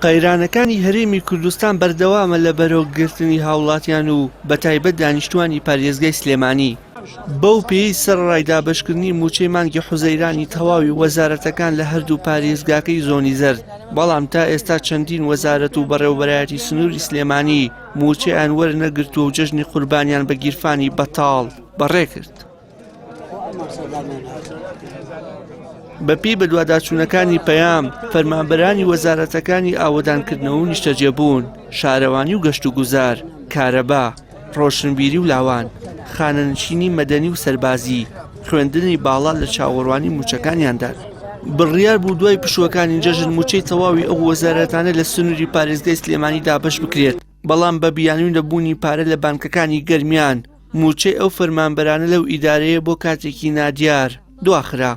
قەیرانەکانی هەرێمی کوردستان بەردەوامە لە بەرۆک گرتنی هاوڵاتیان و بەتایبەت دانیشتوانی پارێزگای سلێمانی. بەو پێیەی سەرەڕای دابەشکردنی مووچەی مانگی حوزەیرانی تەواوی وەزارەتەکان لە هەردوو پارێزگاکەی زۆنی زەرد، بەڵام تا ئێستا چەندین وەزارەت و بەڕێوەبەرایەتی سنووری سلێمانی مووچەیان وەرنەگرتووە و جەژنی قوربانیان بە گیرفانی بەتاڵ بەڕێکرد. بەپێی بەدواداچوونەکانی پەیام، فەرمانبەرانی وەزارەتەکانی ئاوەدانکردنەوە و نیشتەجێبوون، شارەوانی و گەشتوگوزار، کارەبا، ڕۆشنبیری و لاوان، خانەنشینی مەدەنی و سەربازی، خوێندنی باڵا لە چاوەڕوانی مووچەکانیاندان. بڕیار بوو دوای پشووەکانی جەژن مووچەی تەواوی ئەو وەزارەتانە لە سنووری پارێزگای سلێمانی دابەش بکرێت، بەڵام بە بیانووی نەبوونی پارە لە بانکەکانی گەرمیان، مووچەی ئەو فەرمانبەرانە لەو ئیدارەیە بۆ کاتێکی نادیار دواخرا.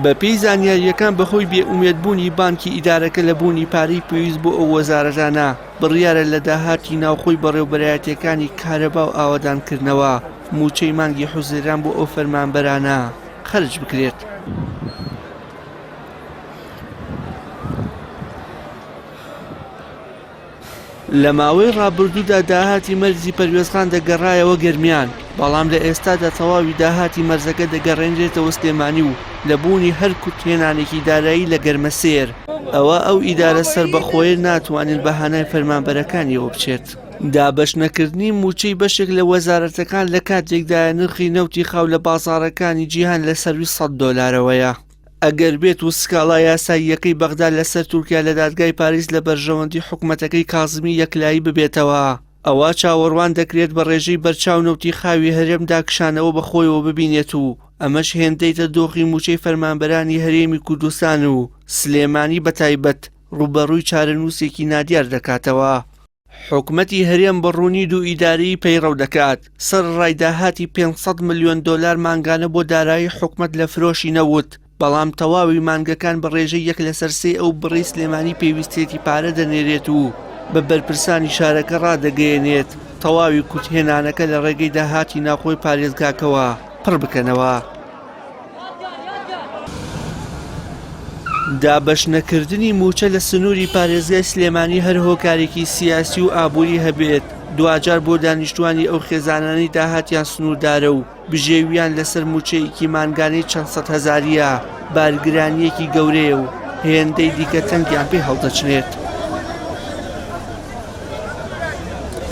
بەپێی زانیارییەکان بەهۆی بێئومێدبوونی بانکی ئیدارەکە لە بوونی پارەی پێویست بۆ ئەو وەزارەتانە، بڕیارە لە داهاتی ناوخۆی بەڕێوەبەرایەتییەکانی کارەبا و ئاوەدانکردنەوە، مووچەی مانگی حوزەیران بۆ ئەو فەرمانبەرانە خەرج بکرێت. لە ماوەی ڕابردوودا داهاتی مەرزی پەروێزخان دەگەڕایەوە گەرمیان، بەڵام لە ئێستادا تەواوی داهاتی مەرزەکە دەگەڕێنرێتەوە سلێمانی و لە بوونی هەر کورتهێنانێکی دارایی لە گەرمەسێر، ئەوا ئەو ئیدارە سەربەخۆیە ناتوانێت بە هانای فەرمانبەرەکانیەوە بچێت. دابەشنەکردنی مووچەی بەشێک لە وەزارەتەکان لە کاتێکدایە نرخی نەوتی خاو لە بازاڕەکانی جیهان لە سەرووی سەد دۆلارەوەیە. ئەگەر بێت و سکاڵا یاساییەکەی بەغدا لەسەر تورکیا لە دادگای پاریس لە بەرژەوەندی حکومەتەکەی کازمی یەکلایی ببێتەوە، ئەوا چاوەڕوان دەکرێت بە ڕێژەی بەرچاو نەوتی خاوی هەرێمدا کشانەوە بەخۆیەوە ببینێت و ئەمەش هێندەی تر دۆخی مووچەی فەرمانبەرانی هەرێمی کوردستان و سلێمانی بەتایبەت ڕووبەڕووی چارەنووسێکی نادیار دەکاتەوە. حکومەتی هەرێم بە ڕوونی دوو ئیدارەیی پەیڕەو دەکات، سەرەڕای داهاتی 500 ملیۆن دۆلار مانگانە بۆ دارایی حکومەت لە فرۆشی نەوت، بەڵام تەواوی مانگەکان بە ڕێژەی یەک لەسەر سێی ئەو بڕەی سلێمانی پێویستیەتی پارە دەنێرێت و بە بەرپرسانی شارەکە ڕادەگەیەنێت تەواوی کورتهێنانەکە لە ڕێگەی داهاتی ناوخۆی پارێزگاکەوە پڕ بکەنەوە. دابەشنەکردنی مووچە لە سنووری پارێزگای سلێمانی هەر هۆکارێکی سیاسی و ئابووری هەبێت، دواجار بۆ دانیشتووانی ئەو خێزانانەی داهاتیان سنووردارە و بژێوییان لەسەر مووچەیەکی مانگانەی چەند سەد هەزارییە، بارگرانییەکی گەورەیە و هێندەی دیکە تەنگیان پێ هەڵدەچنێت.